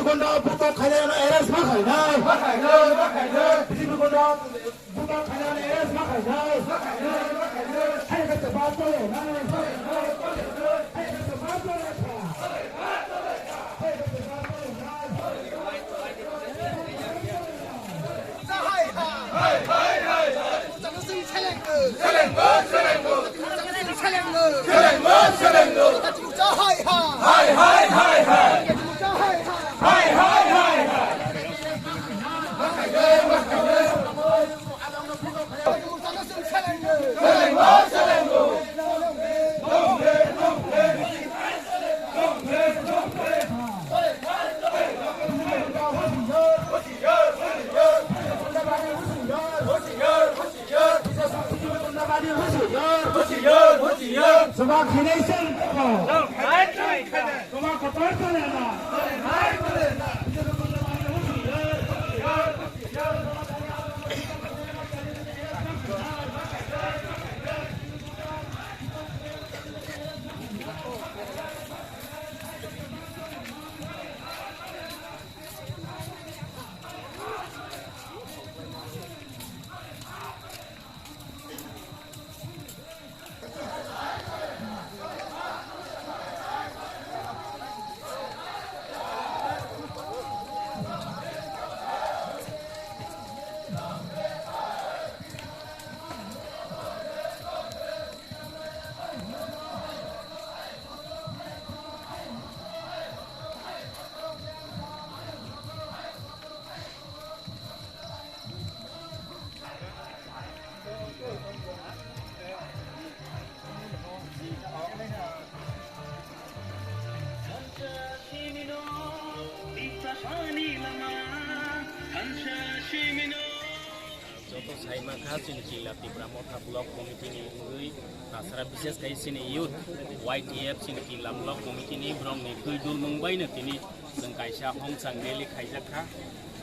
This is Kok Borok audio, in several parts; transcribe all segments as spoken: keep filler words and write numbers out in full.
Kondo buto khaina arrest ma khainai. Ma khainai, ma khainai. Bisi kondo buto khaina arrest ma khainai. Ma khainai, ma khainai. Hai khe ba tole nai. Hai khe ba tole kha. Hai khe ba tole nai. Joto saima kha chini Kila Tipra Motha Block Committee ni wngwi, tasara bishes khai chini youth Y T F chini Kila Block Committee ni borok ni twi dul mung bai no tini chwng kaisa homchang rally khaijak kha.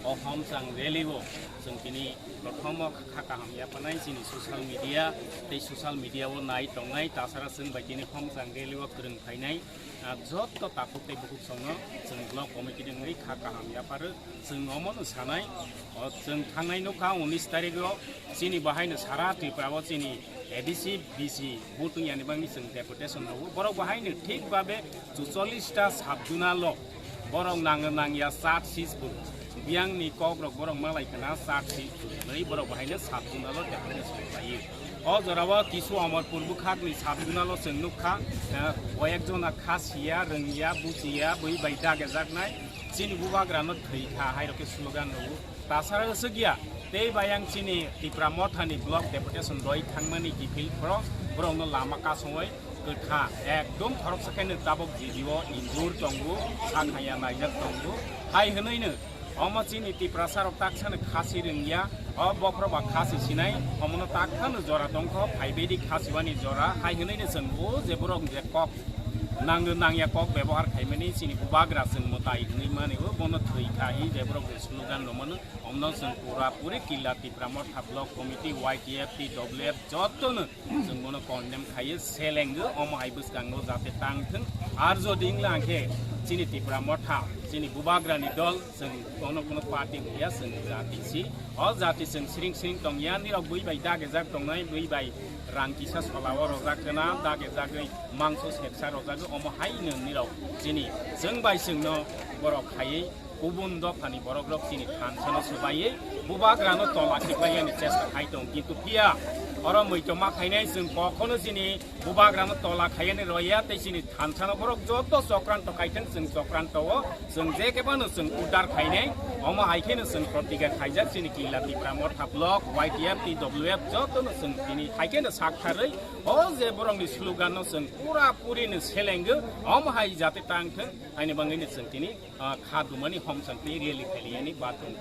O homchang rally o chwng tini prothomo kha kaham yaphanai chini social media tei social media o nai tongnai tasara chwng bai tini homchang rally o kwrwng phainai. Ah, joto takhuk tei bukhuk songno chwng block committee ni wngwi kha kaham yapharo. Chwng omono sanai, o chwng thangnai nukha unis tarikh o chini bahaino sara Tripura o chini A D C, B C vote wngya ni bagwi chwng deputation rwo. Borok bahaino thik babe chuchollis ta sub zonal o borok nang nangya charge sheet bo. Biyang ni kok rok borok malai khna charge sheet bo. Nai borok bahaino sub zonal o deputation rwo. O jorao kisu Amarpur bwkhakni sub zonal o chwng nukha, eh, koyek jona kha siya, rwngya, buchiya, bui bai dagejaknai. Chini bubagrano thwi kha, hai rok khe slogan rwo. Tasara swkya, tei bayang chini Tipra Mothani block deputation roi thangmani kiphil phoro, borokno lama kasongwi kwtha, ekdom khoroksa khe tabok video injur tongo, sak haya naijak tongo. Hai hwnwi no Omo chini Tiprasa rok taksano khasi rwngya, o bokhorok ba khasi sinai, omono takhano jora tongkho, phaibaidi khasiwani jora, hai hwnwi no chwng o je borok je kok nangno nangya kok bebohar khaimani chini bubagra chwng mwtai hwnwi mani o, bono thwi kha hi je borok je slogan rwmano, omono chwng pura puri Killa Tipra Motha Block Committee, Y T F, T W F jotono chwng bono condemn khaio, selengo, omo hai bwskango jate tang thung. Ar jodi wngla hwnkhe chini Tipra Motha, chini bubagrani dol, chwng kono kono party hwnya, chwng jati si. O jati chwng siring siring tongya, nirok bui bai dagejak tongnai, bui bai rang kisa solao rojak khna, dagejagwi mangso seksa rojagwi, omo haino nirok chini chwng bai chwngno borok khaiwi kubun dophani borokrok chini thansano swbaiwi bubagrano tola khiklaiyani chesta khai tong, kintu phiya oro muitu ma khainai chwng kokhono chini bubagrano tola khaiyani roya tei chini thansano borok joto chokranto kaithang chwng chokranto o chwng je kebano chwng udar khainai, omo hai kheno chwng protigya khaijak chini Killa Tipra Motha Block, Y T F, T W F jotono chwng tini hai kheno sak tharwi o je borokni sloganno chwng pura purino selengwi omo hai jate tang thung, haini bagwino chwng tini ah, kha dumani homsang tei rally khailiyani bathroom.